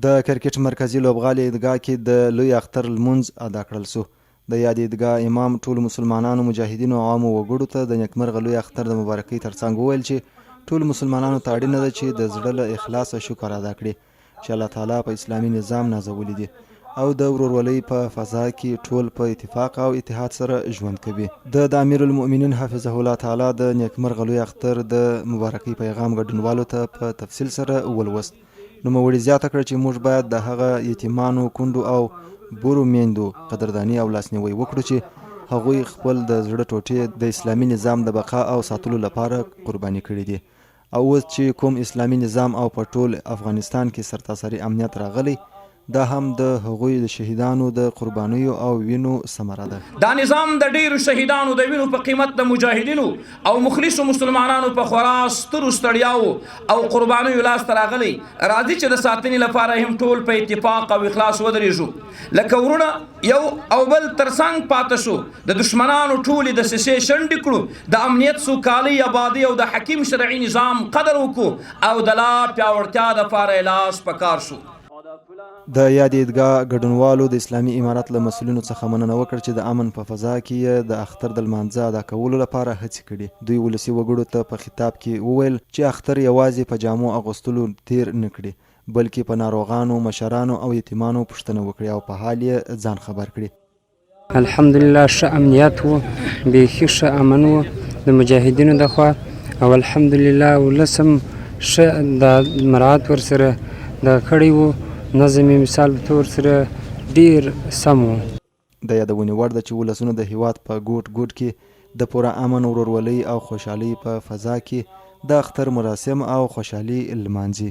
د کرکټ مرکزي لوبغالي عیدګاه کې د لوی اختر لمونځ ادا کړل شو. د یادې عیدګاه امام ټولو مسلمانانو، مجاهدینو او عامو وګړو ته د نیکمرغه لوی اختر د مبارکۍ ترڅنګ وویل چې ټولو مسلمانانو ته اړینه ده چې د زړه له اخلاصه شکر ادا کړي چې الله تعالی په اسلامي نظام نازولي دي او د ورورولۍ په فضا کې ټول په اتفاق او اتحاد سره ژوند کوي. ده د امیرالمؤمنین حفظه الله تعالی د نیکمرغه لوی اختر د مبارکۍ پیغام ګډونوالو ته په تفصیل سره ولوست. نوموړي زیاته کړه چې موږ باید د هغه یتیمانو، کونډو او بورو میندو قدرداني او لاسنیوی وکړو چې هغوی خپل د زړه ټوټې د اسلامي نظام د بقا او ساتلو لپاره قرباني کړي دي او اوس چې کوم اسلامي نظام او په ټول افغانستان کې سرتاسري امنیت راغلی دا هم د هغوی د شهیدانو د قربانیو او وینو ثمره ده. دا نظام د ډېرو شهیدانو د وینو په قیمت د مجاهدینو او مخلصو مسلمانانو په خورا سترو ستړیاوو او قربانیو لاس ته راغلی، راځي چې د ساتنې لپاره هم ټول په اتفاق او اخلاص ودرېږو، لکه وروڼه یو او بل تر څنګ پاته شو، د دښمنانو ټولې دسیسې شنډې کړو، د امنیت، سوکالۍ، ابادۍ او د حکیم شرعي نظام قدر وکړو او د لا پیاوړتیا لپاره یې لاس په کار شو. د یادې عیدګاه ګډونوالو د اسلامي امارت له مسؤلینو څخه مننه وکړه چې د امن په فضا کې یې د اختر د لمانځه ادا کولو لپاره هڅې کړي. دوی ولسي وګړو ته په خطاب کې وویل چې اختر یوازې په جامو اغوستلو تېر نه کړي، بلکې په ناروغانو، مشرانو او یتیمانو پوښتنه وکړي او په حال یې ځان خبر کړي. الحمدلله ښه امنیت وو بیخي ښه امن وو د مجاهدینو د خوا او الحمدلله ولس هم ښه د مراعات ورسره دغه کړی وو نظم یې مثال په تور سره ډیر سم وو. د یادونې وړ ده چې ولسونه د هیواد په ګوټ ګوټ کې د پوره امن، ورورولۍ او خوشحالۍ په فضا کې د اختر مراسم او خوشحالي لمانځي.